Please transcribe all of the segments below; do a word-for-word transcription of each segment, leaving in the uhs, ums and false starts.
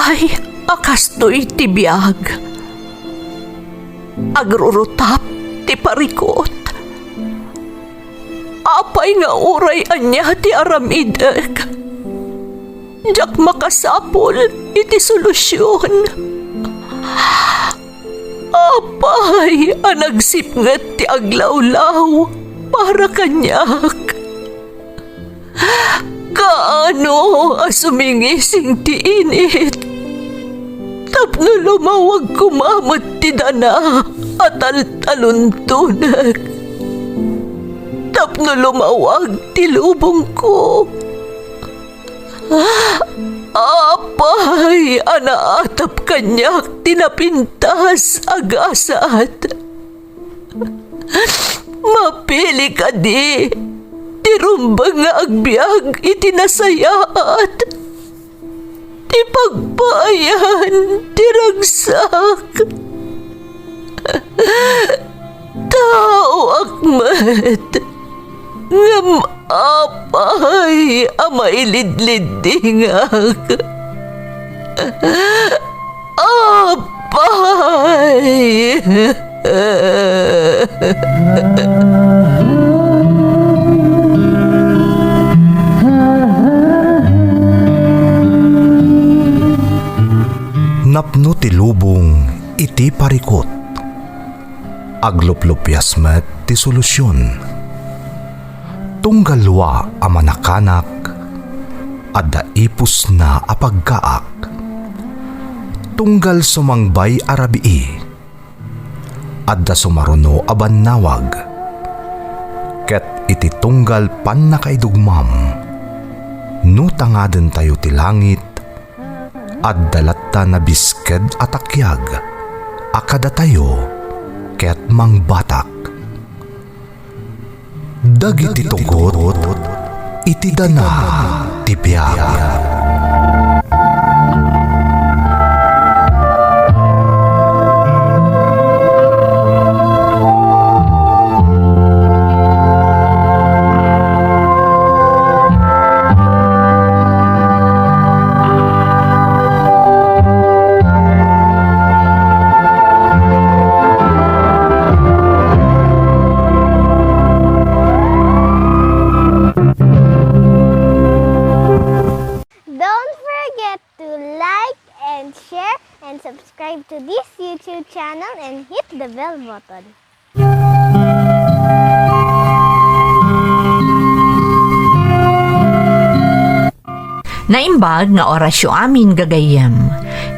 Ay, a kastoy ti biag. Agrurutap ti parikut. Apay nga uray ania ti aramidek, diak makasapul iti solusion. Apay a nagsipnget ti aglawlaw para kaniak? Kaano a sumingising ti init tapno lumawag koma met ti dana a taltaluntonek, tapno lumawag ti lubongko? Apay a naatap kaniak ti napintas a gasat? Mapili kadi ti rumbeng nga agbiag iti nasayaat, ti pagpaayan ti ragsak? Taoak met, ngem apay a mailidliddingak? Apay! Napno ti lubong iti parikut. Agluplupias met ti solusion. Tunggal dua a manakanak, adda ipusna a pagkaak. Tunggal sumangbay a rabii, adda sumaruno a bannawag. Ket iti tunggal pannakaidugmam, no tangadentayo ti langit, adda latta nabisked a takiag a kadatayo ket mangbatak. Dagiti tugot iti dana ti biag. Don't forget to like and share and subscribe to this YouTube channel and hit the bell button. Naimbag nga orasyo amin, gagayyem.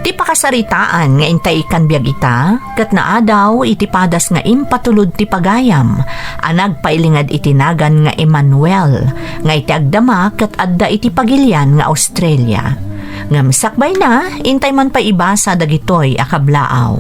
Ti pakasaritaan nga intay ikkan biag ita, ket naadaw iti padas nga impatulod ti pagayam a nagpailinged iti nagan nga Emmanuel, nga iti agdama ket adda iti pagilian nga Australia. Ngem sakbayna, intay man pay ibasa dagitoy a kablaaw.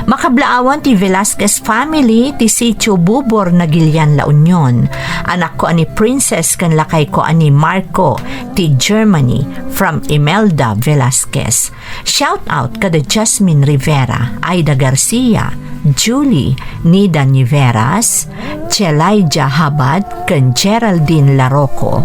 Makablaawan ti Velasquez family ti Sitio Bubor, Nagilian, La Union. Anakko a ni Princess ken lakayko a ni Marco ti Germany, from Imelda Velasquez. Shout out kada Jasmine Rivera, Aida Garcia, Julie, Nida Niveras, Chelaija Habad, ken Geraldine Larocco.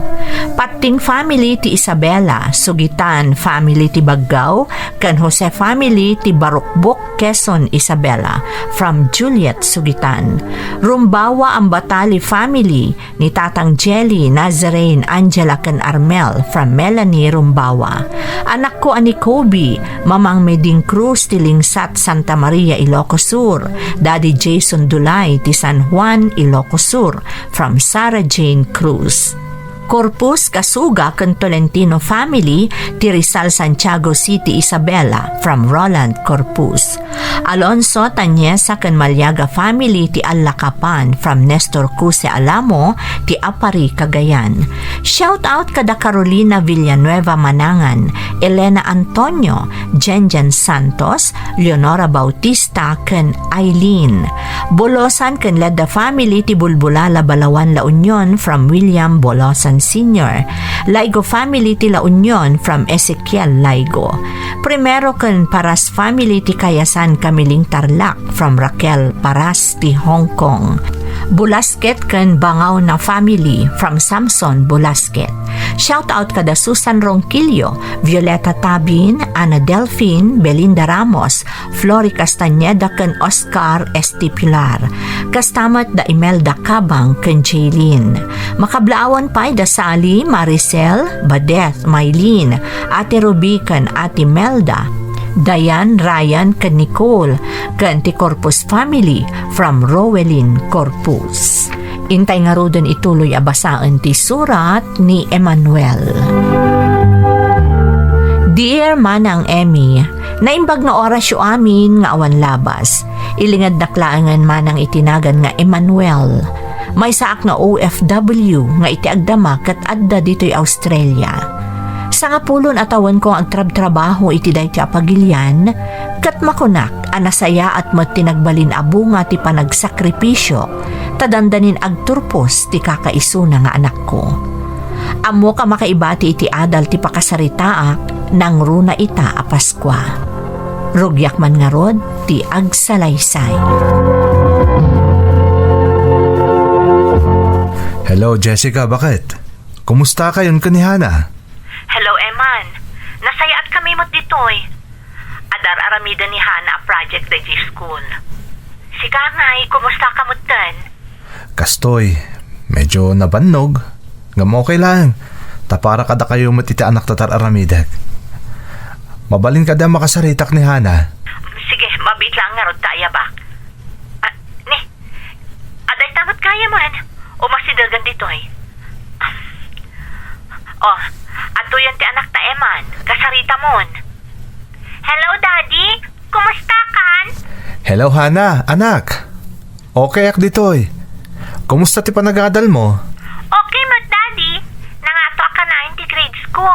Patting family ti Isabela, Sugitan family ti Baggao, ken Jose family ti Barukbok, Quezon, Isabela, from Juliet Sugitan. Rumbawa Ambatali family, ni Tatang Jelly, Nazarene, Angela, ken Armel, from Melanie Rumbawa. Anakko a ni Kobe, Mamang Meding Cruz ti Lingsat, Santa Maria, Ilocos Sur, Daddy Jason Dulay ti San Juan, Ilocos Sur, from Sarah Jane Cruz. Corpus, Kasuga, ken Tolentino family ti Rizal, Santiago City, Isabela, from Roland Corpus. Alonso, Tanyesa, ken Maliaga family ti Allacapan, from Nestor Cuse Alamo ti Aparri, Cagayan. Shout out kada Carolina Villanueva Manangan, Elena Antonio, Jenjen Santos, Leonora Bautista, ken Eileen. Bolosan ken Ledda family ti Bulbulala, Balaoan, La Union, from William Bolosan Senior. Laigo family ti La Union, from Ezekiel Laigo. Primero ken Paras family ti Kayasan, Camiling, Tarlac, from Raquel Paras ti Hong Kong. Bulasquet ken Bangaw na family from Samson Bulasquet. Shout out kada Susan Ronquillo, Violeta Tabin, Ana Delfin, Belinda Ramos, Flory Castañeda ken Oscar Estipular. Kasta met da Imelda Cabang ken Jaylin. Makablaawan pay da Sally, Maricel, Badeth, Mylene, Ate Ruby ken Ate Melda, Dayan, Ryan ken Nicole, ken ti Corpus family from Rowelyn Corpus. Intay ngaruden ituloy a basaen ti surat ni Emmanuel. Dear Manang Emmy, naimbag nga orasyo amin nga awan labas. Ilingednak laengen manang iti nagan nga Emmanuel. Maysaak nga O F W nga iti agdama ket adda ditoy Australia. Sangapulon a tawenko nga agtrabtrabaho iti daytoy a pagilian, ket makunak a nasayaat met ti nagbalin a bunga ti panagsakripisyo, ta dandanin agturpos ti kakaisuna nga anakko. Ammok a makaibati iti adal ti pakasaritaak nangruna ita a Paskua. Rugiak man ngarud ti agsalaysay. Hello, Jessica, baket? Kumusta kayon ken ni Hana? Hello, Eman. Nasayaat kami met ditoy. Adar-aramiden ni Hana a project daydi school. Sika ngay, kumusta ka metten? Kastoy, medyo nabannog. Ngem okay laeng. Ta para kadakayo met iti anak ta tar-aramidek. Mabalin kadi a makasaritak ni Hana? Sige, mabiit laeng ngarud ta ayabak. Ah, ni, adda ita met gayam. Umasidegen ditoy. Oh, adtoyen ti anak ta Eman. Kasaritamon. Hello, Daddy. Kumusta kan? Hello, Hana, anak. Okay ak ditoy. Kumusta ti panagadal mo? Okay met, Daddy. Nangato a kanayon ti grades ko.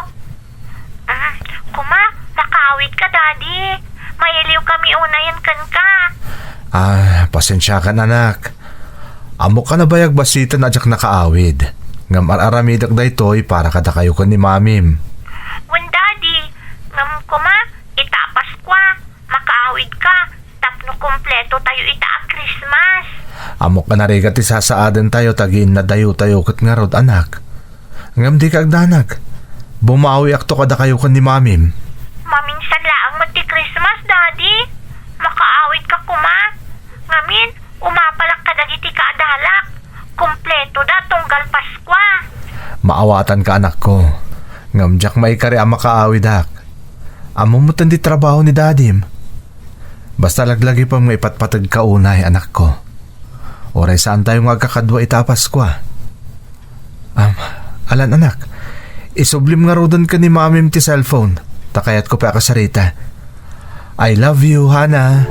Mm, kuma, makaawid ka, Daddy. Mayaliw kami unayen kenka. Ah, pasensiakan, anak. Ammok a nabayag basiten a diak nakaawid. Ngem ar-aramidek daytoy para kadakayo ken ni Mamim. Wen, Daddy. Ngem kuma, ita a Paskua, makaawid ka tapno kompleto tayo ita a Christmas. Ammok a narigat ti sasaaden tayo ta agiinnadayo tayo ket ngarud, anak. Ngem dika agdanag. Bumawiakto kadakayo ken ni Mamim. Maminsan laeng met ti Christmas, Daddy. Makaawid ka kuma. Ngamin, umapalak kadagiti kaadalak. Kompleto da tunggal Paskua. Maawatanka, anakko. Ngem diak maikari a makaawidak. Ammom met ti trabaho ni Dadim. Basta laglagipem nga ipatpategka unay, anakko. Uray saan tayo nga agkakadua ita a Paskua. Am, alan, anak, isublim ngaruden ken ni Mamim ti cellphone, ta kayatko pay a kasarita. I love you, Hana.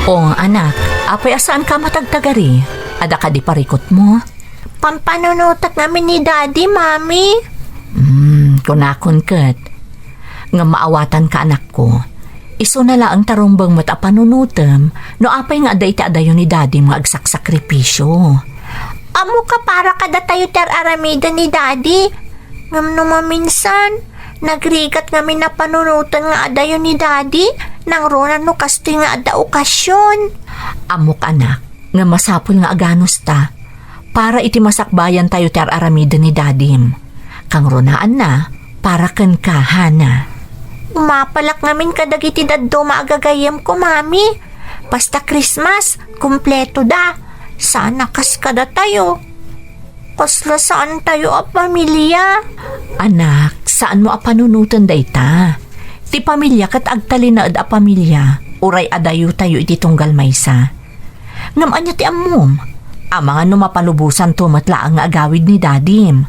O, anak, apay a saanka a matagtagari? Adda kadi parikutmo? Pampanunotek ngamin ni Daddy, Mami. Hmm, kunakon ket. Ngem maawatanka, anakko. Isuna laeng ta rumbeng met a panunotem no apay nga adda iti adayo ni Dadim nga agsaksakripisio. Ammoka, para kadatayo ti ar-aramiden ni Daddy. Ngem no maminsan, nagrigat ngamin a panunoten nga adayo ni Daddy, nangruna no kastoy nga adda okasion. Ammok, anak, nga masapul nga aganusta para iti masakbayan tayo ti ar-aramiden ni Dadim. Kangrunaanna, para kenka, Hana. Umapalak ngamin kadagiti dadduma a gagayyemko, Mami. Basta Christmas, kumpleto da. Sana kas kadatayo. Kasla saan tayo a pamilia. Anak, saanmo a panunoten dayta. Ti pamilia ket agtalinaed a pamilia, uray adayo tayo iti tunggal maysa. Ngem ania ti ammom? Amangan no mapalubosanto met laeng nga agawid ni Dadim.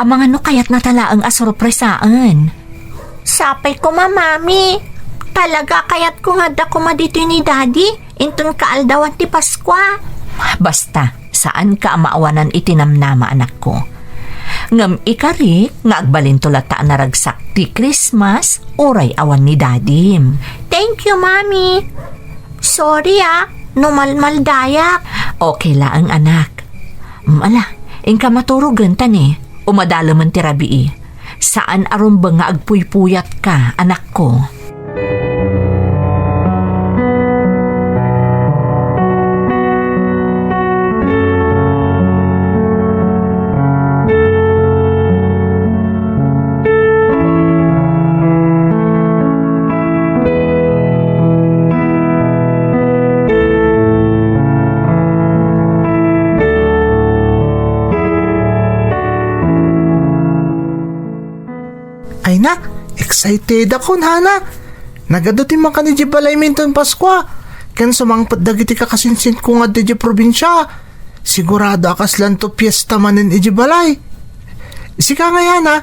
Amangan no kayatnata laeng a sorpresaen. Sapay koma, Mami. Talaga, kayatko nga adda koma ditoy ni Daddy inton kaaldawan ti Paskua. Basta, saanka a maawanan iti namnama, anakko. Ngem ikarik nga agbalinto latta a naragsak ti Christmas uray awan ni Dadim. Thank you, Mami. Sorry, ah, no malmaldayak. Okay laeng, anak. Mm, ala, inka maturogen ta ni, umadalemen ti rabii. Saan a rumbeng nga agpuypuyatka, anakko. Ay na, excited ako, Hana. Nagadu ti makan idiay balaymi inton Paskua, ken sumangpet dagiti kakasinsinko nga adda idiay probinsia. Sigurado a kaslanto fiesta manen idiay balay. Sika ngay, Hana,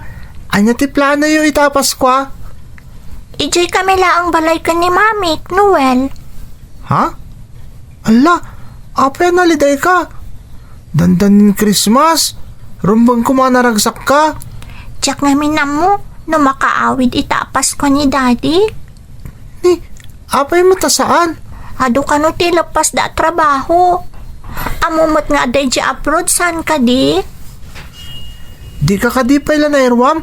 ania ti planoyo ita a Paskua? Idiay kami laeng balay ken ni Mamik, Noel. Ha? Alla, apay a nalidayka? Dandanin Christmas, rumbeng koma a naragsakka. Diak ngamin ammo no makaawid ita a Paskua ni Daddy. Ni, apay met a saan? Adu kano ti leppasda a trabaho. Ammo met nga adda idiay abroad, saan kadi? Dika kadi pay la nairuam?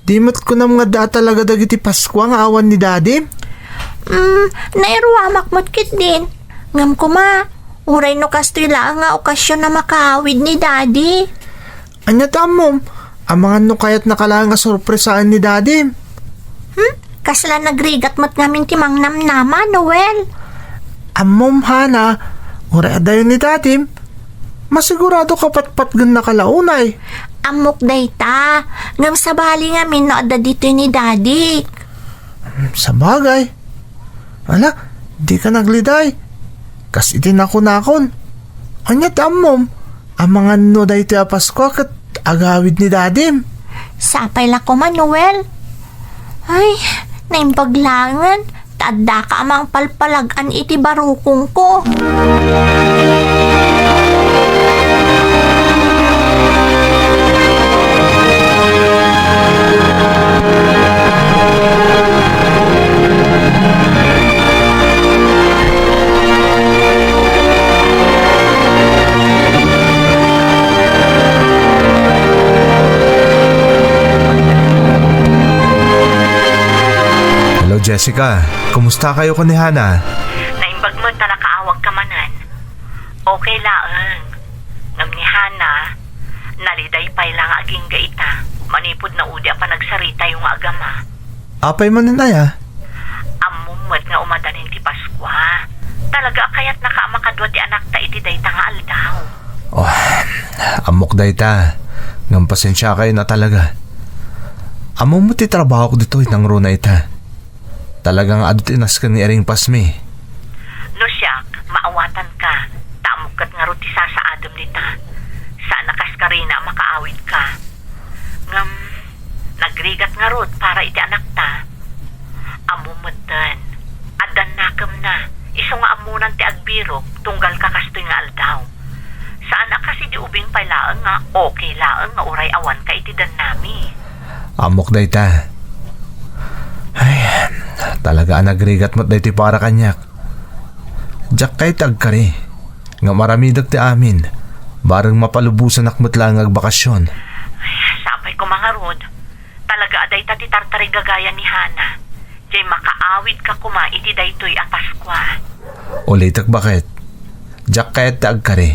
Di met kunam nga adda talaga dagiti Paskua nga awan ni Dadim? Mm, nairuamak met ketdin. Ngem koma, uray no kastoy laeng nga okasion a makaawid ni Daddy. Ania ti ammom? Amangan no kayatnaka laeng a sorpresaen ni Dadim? Hmm? Kasla nagrigat met ngamin ti mangnamnama, Noel. Ammom, Hana, uray adayo ni Dadim, masigurado ka patpatgennaka la unay. Ammok dayta, ngem sabali ngamin no adda ditoy ni Daddy. Sabagay. Ala, dika nagliday. Kas iti nakunakon. Ania ti ammom? Amangan no daytoy a Paskua ket agawid ni Dadim. Sapay la koma, Noel. Ay, naimbag laengen. Ta addaka a mangpalpalag-an iti barukongko. Hello, Jessica. Kumusta kayo ni Hana? Naimbag met ta nakaawagka manen. Okay laeng. Ngem ni Hana, naliday pay la nga agingga ita, manipud naudi a panagsaritayo nga agama. Apay manen aya? Ammom met nga umadanin ti Paskua. Talaga a kayatnaka a makadua ti anakta iti dayta nga aldaw. Oh, ammok dayta. Ngem pasensiakayon a talaga. Ammom met ti trabahok ditoy nangruna ita. Talaga nga adu ti nasken ni Iring Pasmi. No siak, maawatanka, ta ammok ket ngarud ti sasaadem dita. Saan a kas karina a makaawidka. Ngem, nagrigat ngarud para iti anakta. Ammom metten, addan nakemna, isu nga ammonan ti agbirok, tunggal ka kastoy nga aldaw. Saan a kas idi ubing pay laeng nga okay laeng nga uray awanka iti dannami. Ammok dayta. Ay, talaga a nagrigat met daytoy para kaniak. Diak kayat ti agkari. Ngem aramidek ti amin. Bareng mapalubosanak met laeng nga agbakasyon. Ay, sapay koma ngarud. Talaga a dayta ti tartarigagaya ni Hana. Jay makaawidka koma iti daytoy a Paskua. Ulitek baket. Diak kayat ti agkari.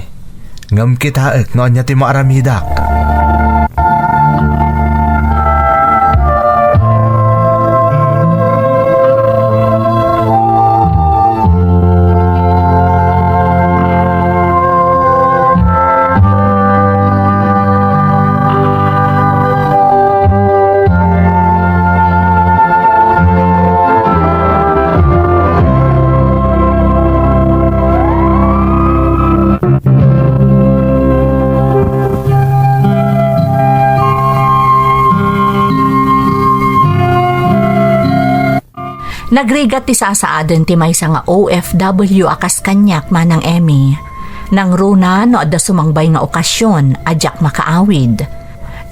Ngem kitaek no ania ti maaramidak. Nagrigat ti sasaaden ti maysa nga O F W a kas kaniak, Manang Emmy. Nangruna no adda sumangbay nga okasyon a diak makaawid.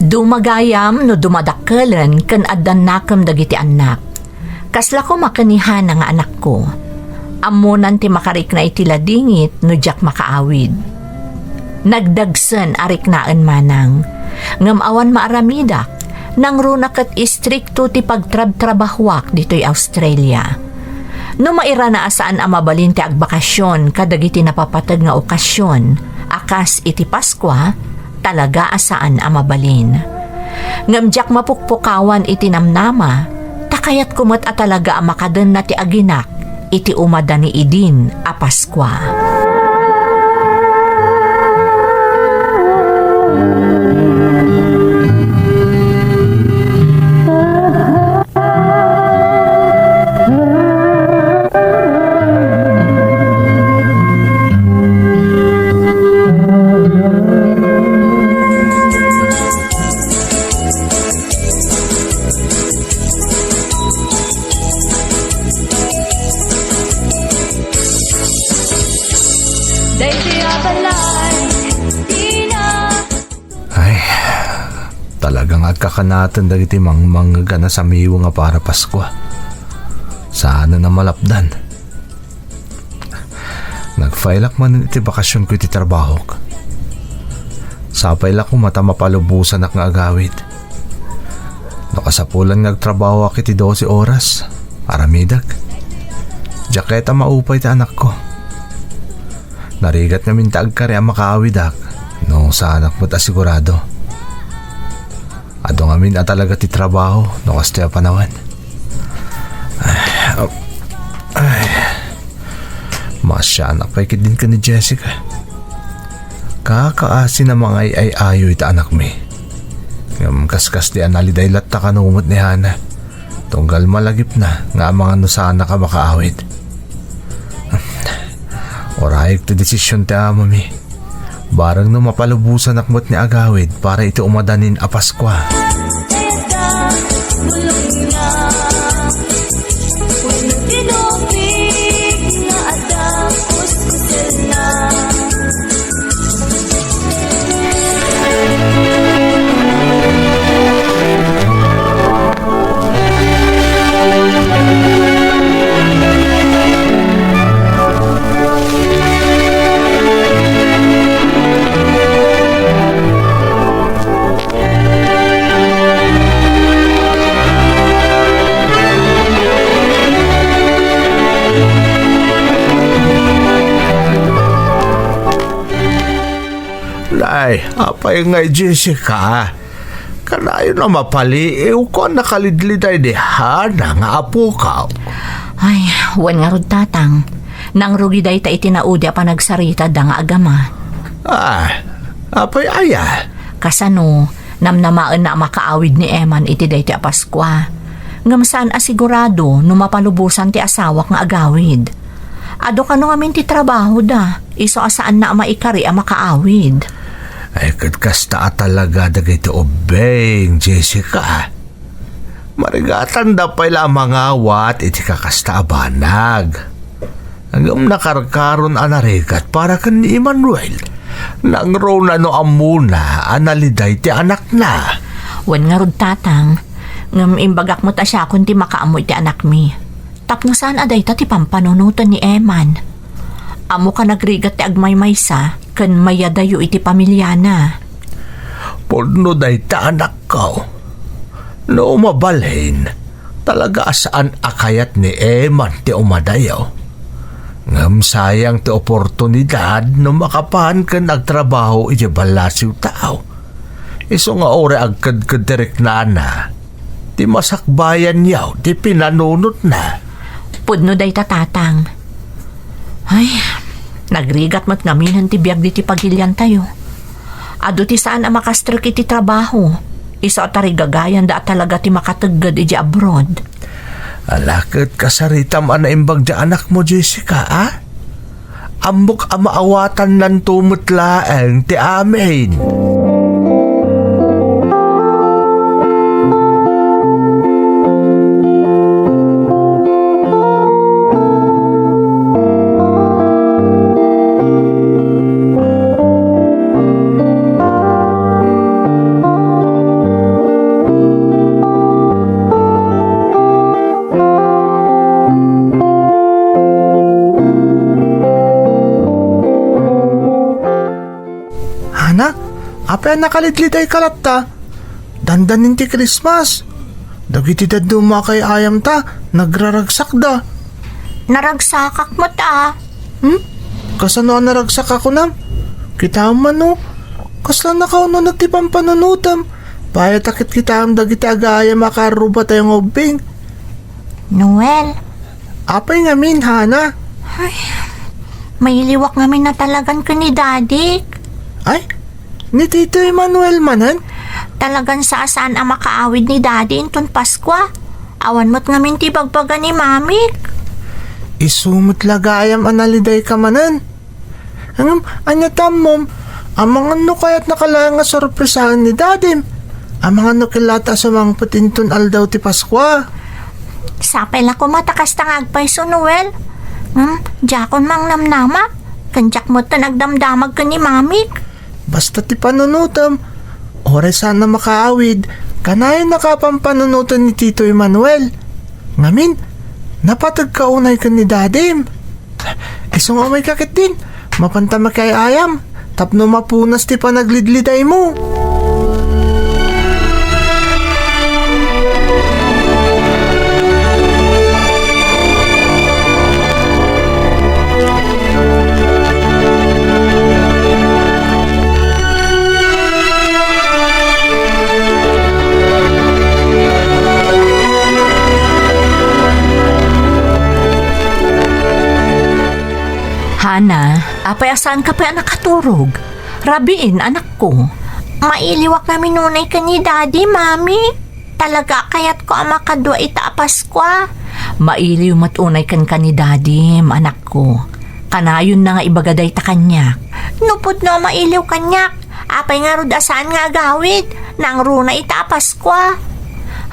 Dumagayam no dumadakkelen ken addannakem dagiti annak. Kasla koma ken ni Hana nga anakko. Ammonan ti makarikna iti ladingit no diak makaawid. Nagdagsen a riknaen manang. Ngem awan maaramidak, nangruna ket istrikto ti pagtrabtrabahuak ditoy Australia. No mairana a saan a mabalin ti agbakasyon kadagiti napapateg nga okasion, a kas iti Paskua, talaga a saan a mabalin. Ngem diak mapukpukawan iti namnama, ta kayatko met a talaga a makadenna ti aginak iti umadani idin a Paskua. Daytoy a balay, ina. Ay, talagang agkakanaten dagiti mangmangngeg a nasamiweng a para Paskua. Saan a malapdan. Nag-file-ak manen iti bakasionko iti trabahok. Sapay la koma ta mapalubosanak nga agawid. No kasapulan nga agtrabahoak iti dose oras, aramidek. Diak kayat a maupay ti anakko. Narigat ngamin ta agkari a makaawidak no saanak met a sigurado. Adu ngamin a talaga ti trabaho no kastoy a panawen. Ay, ay. Maasianak pay ketdin ken ni Jessica. Kakaasi a mangay-ay-ayo iti anakmi. Ngem kaskasdi a naliday latta kano met ni Hana. Tunggal malagipna nga amangan no saanak a makaawid. Urayek ti desisyon ti amami. Bareng no mapalubosanak met nga agawid para iti umadanin a Paskua. Nay, apay ngay, Jessica? Kanayon a mapaliiwko a nakalidliday ni Hana nga apokaw. Ay, wen ngarud, Tatang. Nangrugi dayta iti naudi a panagsaritada nga agama. Ah, apay aya? Kasano, namnamaenna a makaawid ni Eman iti daytoy a Paskua. Ngem saan a sigurado no mapalubosan ti asawak nga agawid. Adu kano ngamin ti trabahoda, isu a saanna a maikari a makaawid. Ay, ket kasta a talaga dagiti ubbing, Jessica. Marigatanda pay la a mangawat iti kakasta a banag. Ngem nakarkaron a narigat para ken ni Emmanuel. Nangruna no ammona a naliday ti anakna. Wen ngarud, Tatang, ngem imbagak met a siakon ti makaammo iti anakmi. Tapno saan a dayta ti pampanunoten ni Eman. Ammok a nagrigat ti agmaymaysa ken mayadayo iti pamiliana. Pudno dayta, anakko. No mabalin, talaga a saan a kayat ni Eman ti umadayo. Ngem sayang ti oportunidad no makapan ken agtrabaho iti ballasiwtayo. Isu nga uray agkedked ti riknana, ti masakbayanyo ti pinanunotna. Pudno dayta, Tatang. Ay, nagrigat met ngaminen ti biag diti pagiliantayo. Adu ti saan a makastrek iti trabaho. Isu a tarigagayanda a talaga ti makategged iti abroad. Ala ket kasaritam a naimbag ti anakmo, Jessica, a? Ammok a maawatannanto met laeng ti amin. Apay a nakalidlidayka latta? Dandanin ti Christmas. Dagiti dadduma a kaay-ayamta, nagraragsakda. Naragsakak met a. Hmm? Kasano a naragsak a kunam? Kitaem man, o. Kasla nakauneg ti pampanunotem. Pay ta kitkitaem dagiti agaayam a kaarrubatayo nga ubbing. Noel. Apay ngamin, Hana? Ay, mailiwak ngamin a talagan ken ni Dadik. Ay, ni Tito Emmanuel manen? Talagan saan a makaawid ni Dadi inton Paskua. Awan met ngamin ti ibagbaga ni Mamik. Isu met la gayam a nalidayka manen. Ngem, ania ti ammom? Amangan no kayatnaka laeng a sorpresaen ni Dadim? Amangan no kayatna a sumangpet inton aldaw ti Paskua? Sapay la koma ta kasta nga agpayso, Noel. Ngem, diakon mangnamnama. Ken diak met nagdamdamag ken ni Mamik. Basta ti panunotem, uray saan a makaawid, kanayonnaka a pampanunoten ni Tito Emmanuel. Ngamin, napategka unay ken ni Dadim. Isu nga umayka ketdin, mapanta makiay-ayam, tapno mapunas ti panaglidlidaymo. Hana, apay a saanka pay a nakaturog? Rabiin, anakko. Mailiwak ngamin unay ken ni Daddy, Mami. Talaga a kayatko a makadua ita a Paskua. Mailiw met unay kenka ni Dadim, anakko. Kanayonna nga ibaga dayta kaniak. No pudno a mailiw kaniak, apay ngarud a saan nga agawid? Nangruna ita a Paskua.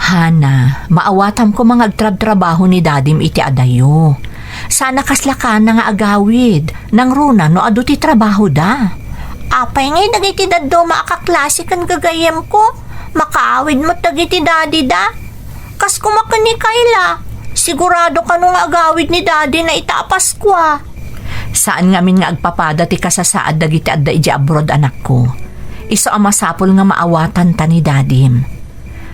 Hana, maawatam koma nga agtrabtrabaho ni Dadim iti adayo. Saan a kasla kana nga agawid, nangruna no adu ti trabahoda. Apay ngay dagiti dadduma a kaklase ken gagayyemko? Makaawid met dagiti dadida. Kas koma ken ni Kayla, sigurado kano nga agawid ni Daddy na ita a Paskua. Saan ngamin nga agpapada ti kasasaad dagiti adda idiay abroad, anakko. Isu a masapul nga maawatanta ni Dadim.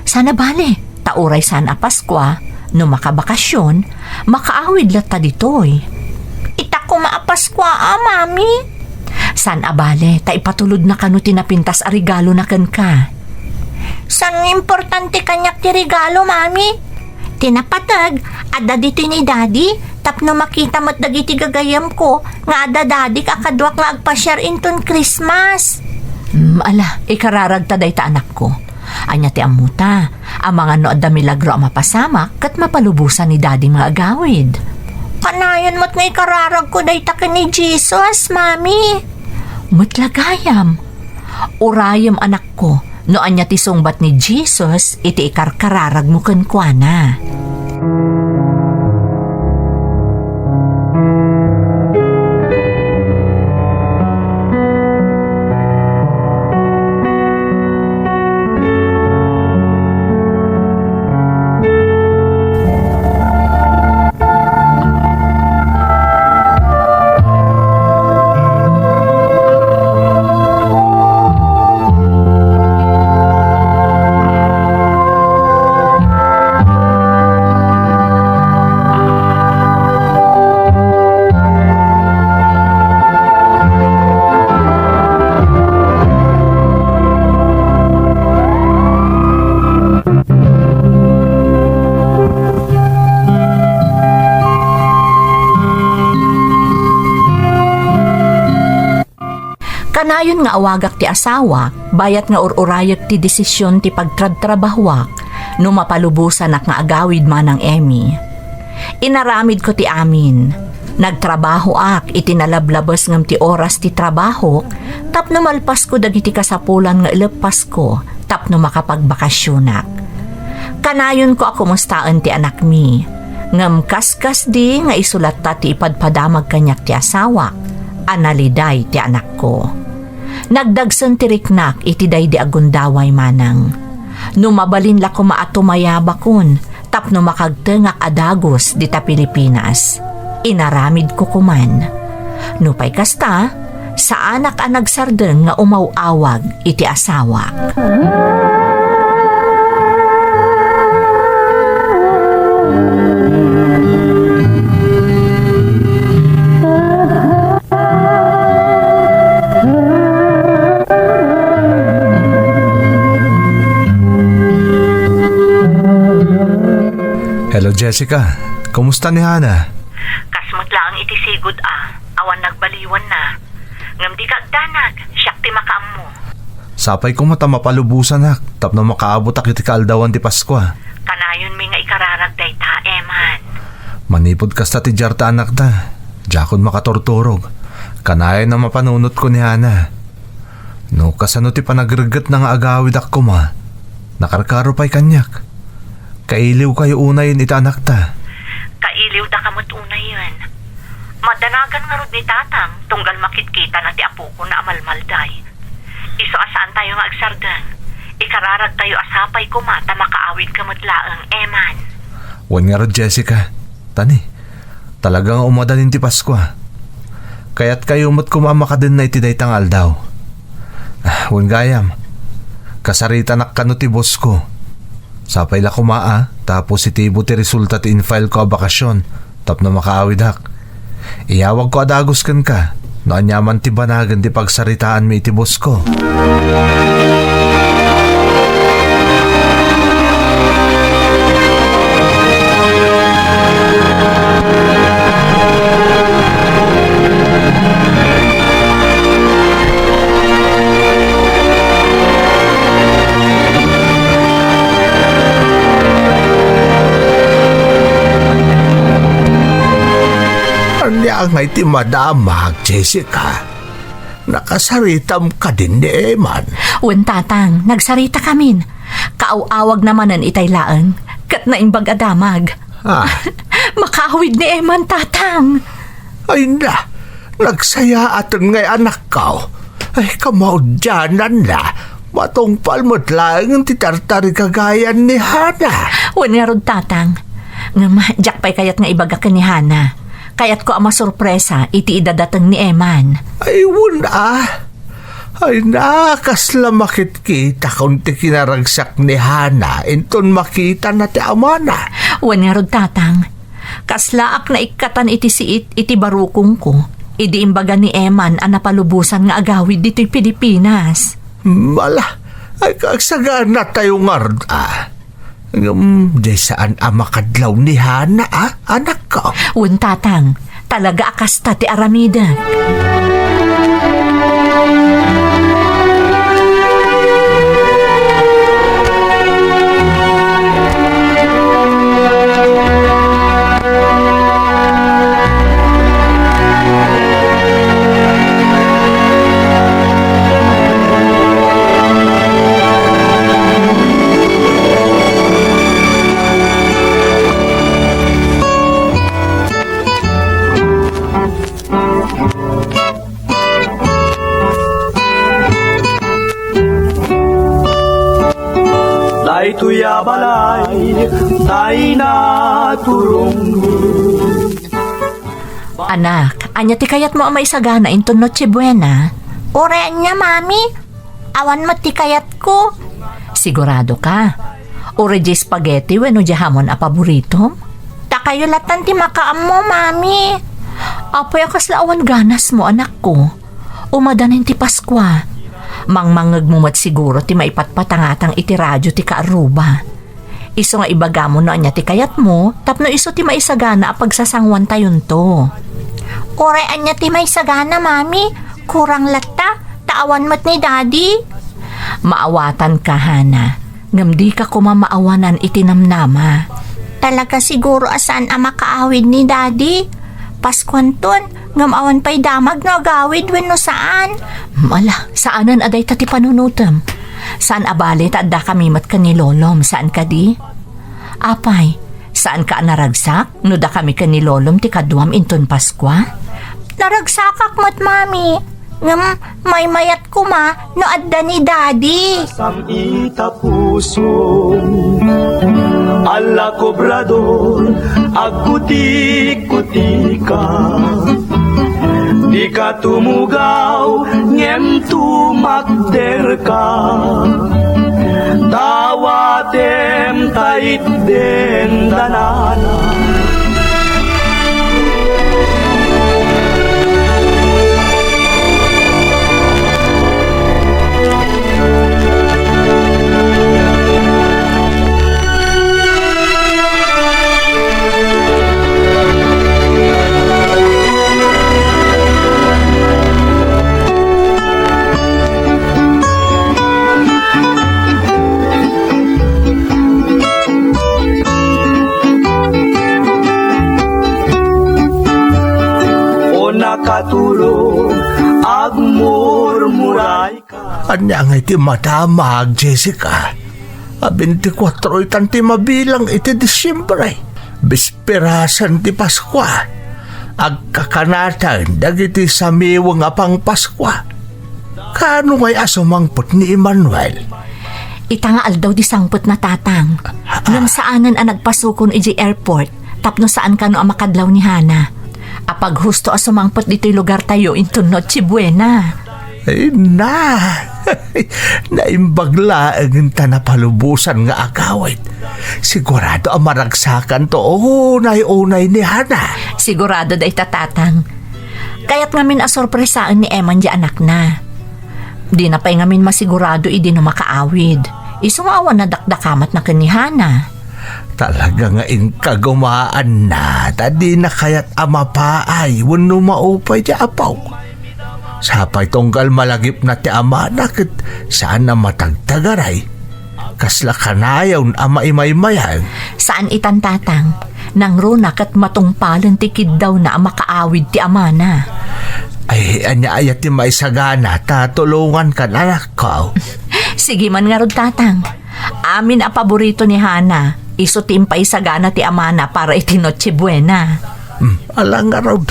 Saan a bale, ta uray saan a Paskua, no makabakasion, makaawid latta ditoy. Ita koma a Paskua a, Mami. Saan a bale, ta ipatulodna kano ti napintas a regalona kenka. Saan nga importante kaniak ti regalo, Mami? Ti napateg, adda ditoy ni Daddy, tapno makita met dagiti gagayyemko nga adda dadik a kaduak nga agpasiar inton Christmas. Mm, ala, ikararagta dayta, anakko. Ania ti ammota? Amangan no adda milagro a mapasamak ket mapalubosan ni Daddy nga agawid. Kanayon met nga ikararagko dayta ken ni Jesus, Mami. Met la gayam. Urayem, anakko, no ania ti sungbat ni Jesus iti ikarkararagmo kenkuana. Kanayon nga awagak ti asawak, bayat nga ur-urayek ti desisyon ti pagtrabtrabahoak no mapalubosanak nga agawid manang Emmy. Inaramidko ti amin. Nagtrabahoak iti nalablabes ngem ti oras ti trabahok tapno malpasko dagiti kasapulan nga ileppasko tapno makapagbakasionak. Kanayonko a kumustaen ti anakmi, ngem kaskasdi nga isu latta ti ipadpadamag kaniak ti asawak a naliday ti anakko. Nagdagsen ti riknak iti daydi a gundaway manang. No mabalin la koma a tumayabakon tapno makagtengak a dagus dita Pilipinas, inaramidko koman. Nupay kasta, Saanak a nagsardeng nga umaw-awag iti asawak. Hello, Jessica. Kumusta ni Hana? Kasmet laeng iti sigud a. Awan nagbaliwanna. Ngem dika agdanag, siak ti makaammo. Sapay koma ta mapalubosanak tapno makaabotak iti kaaldawan ti Paskua. Kanayonmi nga ikararag dayta, Eman. Manipud kasta ti diarta anakta, diakon makaturturog. Kanayon a mapanunotko ni Hana. No kasano ti panagreggetna nga agawidak koma, nakarkaro pay kaniak. Kailiwkayo unayen iti anakta. Kailiwdaka met unayen. Madanagan ngarud ni Tatang tunggal makitkitana ti apokon a malmalday. Isu a saantayo nga agsardeng, ikararagtayo a sapay koma ta makaawidka met laeng, Eman. Wen ngarud, Jessica. Tani, talaga nga umadanin ti Paskua. Kayatkayo met koma a makadenna iti dayta nga aldaw. Ah, wen gayam, kasaritanak kano ti boss ko. Sapay la koma a, ta positibo ti resulta ti in-file ko a bakasyon tapno makaawidak. Iyawagko a dagus kenka no aniaman ti banagen ti pagsaritaanmi iti boss ko. Ania ngay ti madamag, Jessica? Nakasaritam kadin ni Eman? Wen, Tatang, nagsaritakamin. Kaaw-awagna manen itay laeng, ket naimbag a damag. Ah. Makaawid ni Eman, Tatang. Ay na, nagsayaaten ngay anakko. Ay, kamaudiananna, matungpal met laeng ti tartarigagayan ni Hana. Wen ngarud, Tatang. Ngem, diak pay kayat nga ibaga ken ni Hana. Kayatko a masurpresa iti idadateng ni Eman. Ay, wen a. Ay na, kasla makitkitakon ti kinaragsak ni Hana inton makitana ti amana. Wen ngarud, Tatang. Kaslaak naikkatan iti siit iti barukongko, idi imbaga ni Eman a napalubosan nga agawid ditoy Pilipinas. Mala, ay kaagsaganatayo ngarud a. Ngem, di saan a makadlaw ni Hana, a, anakko? Wen, Tatang, talaga a kasta ti aramidek. Daytoy a balay, tay naturongmi. Anak, ania ti kayatmo a maisagana inton Noche Buena? Uray ania, Mami? Awan met ti kayatko. Sigurado ka? Uray diay spaghetti wenno diay hamon a paboritom? Dakayo latan ti makaammo, Mami. Apay a kasla awan ganasmo, anakko? Umadanin ti Paskua. Mangmangngegmo met siguro ti maipatpatangatang iti radio ti kaarruba. Isu nga ibagamo no ania ti kayatmo tapno isu ti maisagana a pagsasanguantayonto. Uray ania ti maisagana, Mami? Kurang latta, ta awan met ni Daddy. Maawatanka, Hana. Ngem dika koma maawanan iti namnama. Talaga siguro a saan a makaawid ni Daddy. Paskuanton, ngem awan pay damag no agawid wenno saan. Ala, saanen a dayta ti panunotem. Saan a bale ta addakami met ken ni Lolom, saan kadi? Apay, saanka a naragsak no dakami ken ni Lolom ti kaduam inton Paskua? Naragsakak met, Mami. Ngem maymayat koma no adda ni Daddy. Sam ita puso, ala kobrador, agkutik-kutika. Di Katumugaw ngem tumakderka, dawatem ta itden danana. O nakatulog, agmurmuray. Ania ngay ti madamag, Jessica? A, bentikuatro itan ti mabilang iti Disiembre. Bisperasan ti Paskua. Agkakanaten dagiti samiweng a pangpaskua. Kaano ngay a sumangpet ni Emmanuel? Ita nga aldaw di sangpetna, Tatang. Ngem saanen a nagpasukon idiay airport tapno saan kano a makadlaw ni Hana. Apaghusto a sumangpet ditoy lugartayo inton Noche Buena. Ay na! Naimbag laeng ta napalubosan nga agawid. Sigurado a maragsakanto unay-unay ni Hana. Sigurado dayta, Tatang. Kayat ngamin a sorpresaen ni Eman di anakna. Dina pay ngamin masigurado idi no makaawid. Isu nga awan nadakdakamatna ken ni Hana. Talaga nga inkagumaanna, ta dina kayat a mapaay wenno maupay ti apo. Sapay tunggal malagipna ti amana ket saan a matagtagaray. Kasla kanayon a maimaymayang. Saan itan, Tatang. Nangruna ket matungpalen ti kiddawna a makaawid ti amana. Ay, ania aya ti maisagana ta tulongankan, anakko? Sige man ngarud, Tatang. Amin a paborito ni Hana, isu ti impaisagana ti amana para iti Noche Buena. Hmm, ala ngarud,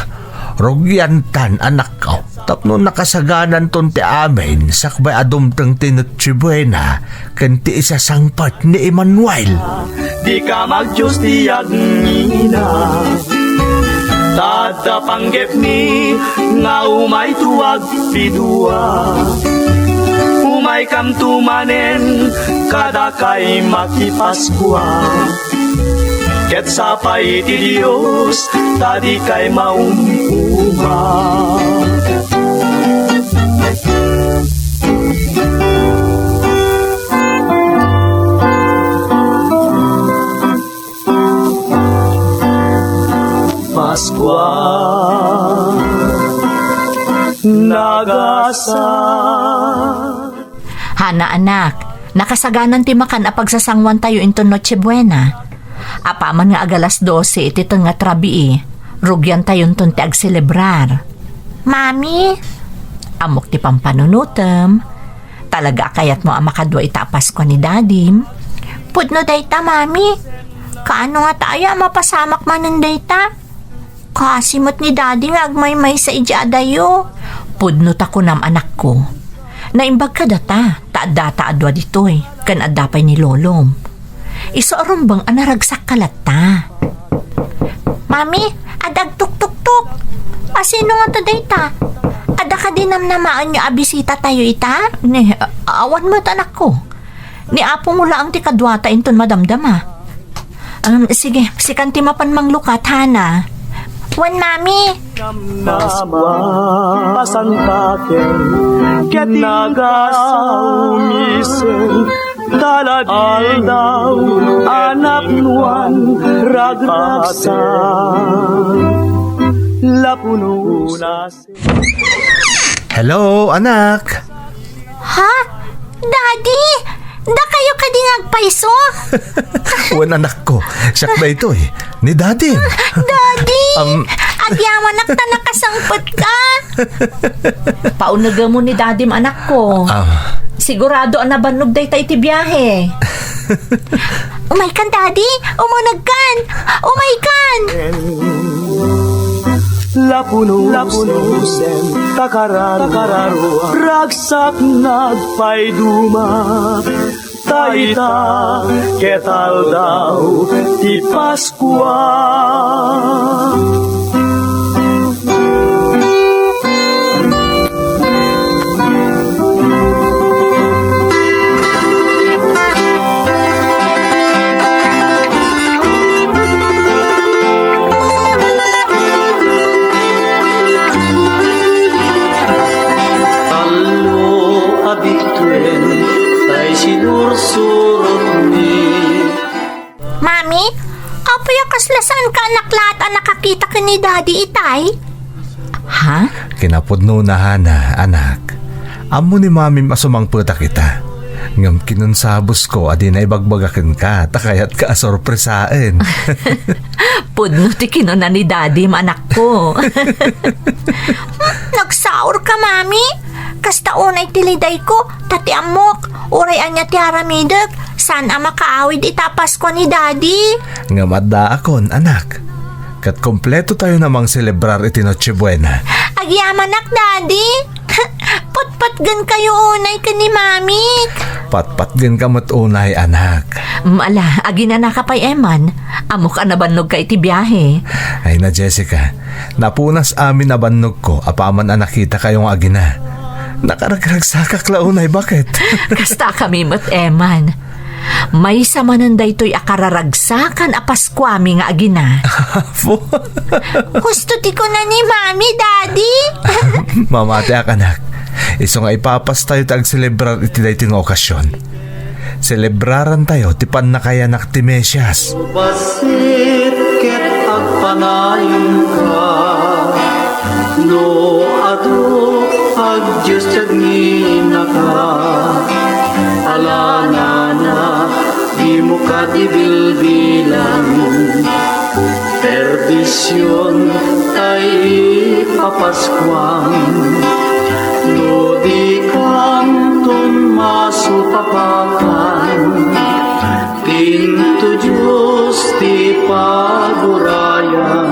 rugiantan, anakko. Tapno nakasagananton ti amin, sakbay a dumteng ti Noche Buena, ken ti isasangpet ni Emmanuel. Dika magdios ti agngina. Ta adda panggepmi nga umayto agpidua. Umaykamto manen kadakay makipaskua. Ket sapay ti Dios ta dikay maum-uma. Paskua, nagasa. Hana, anak, nakasaganan ti makan a pagsasanguantayo inton Noche Buena. Apaman nga agalas dose iti tengnga ti rabii, rugiantayonton ti agselebrar. Mami? Ammok ti pampanunotem. Talaga a kayatmo a makadua ita a Paskua ni Dadim? Pudno dayta, Mami. Kaano ngata aya a mapasamak manen dayta? Kaasi met ni Daddy nga agmaymaysa idiay adayo. Pudno ta kunam, anakko. Naimbag kadata, ta addata a dua ditoy, ken adda pay ni Lolom. Isu a rumbeng a naragsak ka latta. Mami, adda agtuktuktok. A, sino ngata dayta? Adda kadi namnamaenyo a bisitatayo ita? Ne, a-, awan met, anakko. Ni Apo mo laeng ti kaduata inton madamdama. Um, sige, sikan ti mapan manglukat, Hana. Wen, Mami. Paskua, pasantaken, ket nagasaumisen, talad aldaw a napnoan ragragsak. Lapuno na. Hello, anak. Ha? Daddy? Dakayo kadi nga agpayso? Wen, anakko. Siak daytoy. Ni Daddy. Daddy! Um, agyamanak ta nakasangpet ka. Paunegem ni Daddy, anakko. Ah. Sigurado a nabannog dayta iti biahe. Umaykan, Daddy! Umunegkan! Umaykan! Lapuno, lapuno, sen, takararo, takararo, ragsak nagpayduma. Ta ita, ket aldaw ti Paskua. Kaanak laat a nakakita ken ni Daddy itay? Ha? Kinapudnona, Hana, anak. Ammo ni Mamim a sumangpetak ita. Ngem kinunsabosko a dina ibagbaga kenka, ta kayatka a sorpresaen. Pudno ti kinuna ni Daddy, manakko. Nagsaurka, Mami? Kasta unay ti lidayko, ta ti ammok, uray ania ti aramidek, saan a makaawid ita a Pasko ni Daddy. Ngem addaakon, anak. Ket kompleto tayo a mangselebrar iti Noche Buena. Agyamanak, Daddy. Patpatgen kayo unay ken ni Mamik. Patpatgen ka met unay, anak. Mm, ala, aginanaka pay, Eman. Ammok a nabannogka iti biahe. Ay na, Jessica. Napunas amin a bannogko apaman a nakita kayo nga agina. Nakaragragsakak la unay, baket. Kasta kami met, Eman. Maysa manen daytoy a kararagsakan a Paskuami nga agina. Apo? Husto ti kuna ni Mami, Daddy. Mamatiak, anak. Isu nga ipapas tayo ti agselebrar iti daytoy nga okasion. Selebraran tayo ti pannakayanak ti Mesias. Bassit ket agpanayon ka, no adu a Dios ti agngina ka, alanana, dimo kad ibilbilang. Perdision tay ipapaskuam, no di kanton masupapakan, tinto Dios ti pagurayan.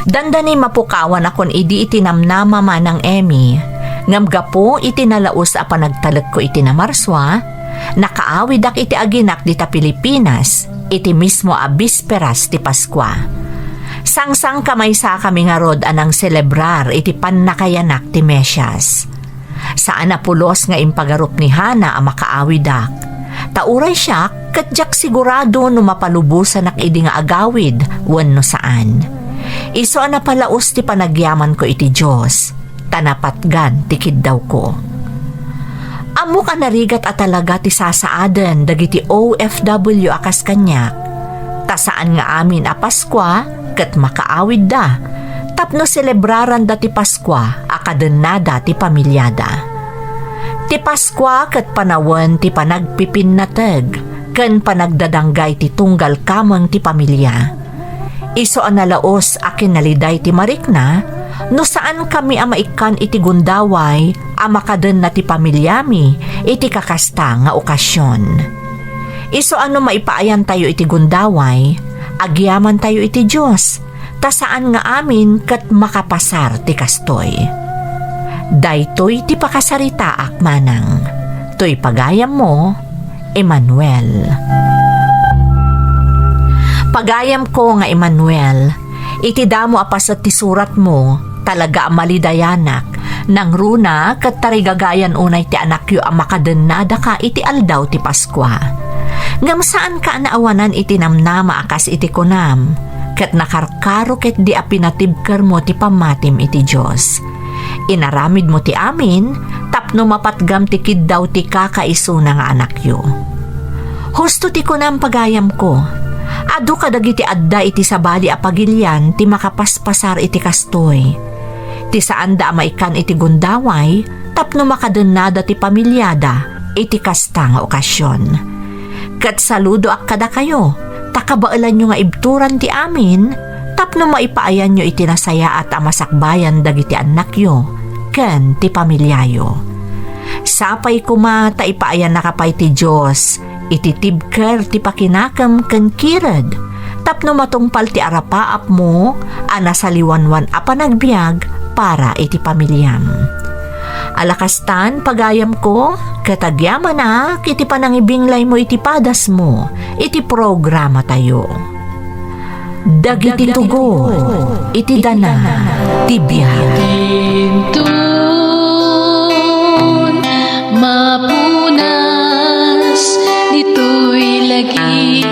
Dandani mapukawanakon idi iti namnama, Manang Emmy, ngem gapu iti nalaus a panagtalekko iti Namarsua, nakaawidak iti aginak dita Pilipinas iti mismo a bisperas ti Paskua. Sangsangkamaysakami ngarud a nangselebrar iti pannakayanak ti Mesias. Saan a pulos nga impagarup ni Hana a makaawidak. Ta uray siak, ket diak sigurado no mapalubosanak idi nga agawid wenno saan. Isu a napalaus ti panagyamanko iti Dios, ta napatgan ti kiddawko. Ammok a narigat a talaga ti sasaaden dagiti O F W a kas kaniak. Ta saan nga amin a Paskua ket makaawidda tapno selebraranda ti Paskua a kadennada ti pamiliada. Ti Paskua ket panawen ti panagpipinnateg ken panagdadangga iti tunggal kameng ti pamilia. Isu a nalaus a kinaliday ti marikna no saankami a maikkan iti gundaway a makadenna ti pamiliami iti kakasta nga okasion. Isu a no maipaayantayo iti gundaway, agyamantayo iti Dios, ta saan nga amin ket makapasar ti kastoy. Daytoy ti pakasaritaak, Manang. Toy pagayammo, Emmanuel. Pagayamko nga Emmanuel, iti damo a paset ti suratmo, talaga a malidayanak, nangruna ket tarigagayan unay ti anakyo a makadennadaka iti aldaw ti Paskua. Ngem saanka a naawanan iti namnama a kas iti kunam, ket nakarkaro ketdi a pinatibkermo ti pammatim iti Dios. Inaramidmo ti amin tapno mapatgam ti kiddaw ti kakaisuna nga anakyo. Husto ti kunam, pagayamko, adu kadagiti adda iti sabali a pagilian ti makapaspasar iti kastoy. Ti saanda a maikkan iti gundaway tapno makadennada ti pamiliada iti kasta nga okasion. Ket saludoak kadakayo, ta kabaelanyo nga ibturan ti amin tapno maipaayanyo iti nasayaat a masakbayan dagiti annakyo ken ti pamiliayo. Sapay koma ta ipaayannaka pay ti Dios iti tibker ti pakinakem ken kired, tapno matungpal ti arapaapmo a nasaliwanwan a panagbiag para iti pamiliam. Ala kastan, pagayamko, ket agyamanak iti panangibinglaymo iti padasmo iti programatayo. Dagiti tugot iti dana ti biag. Inton mapunas ditoy lagi.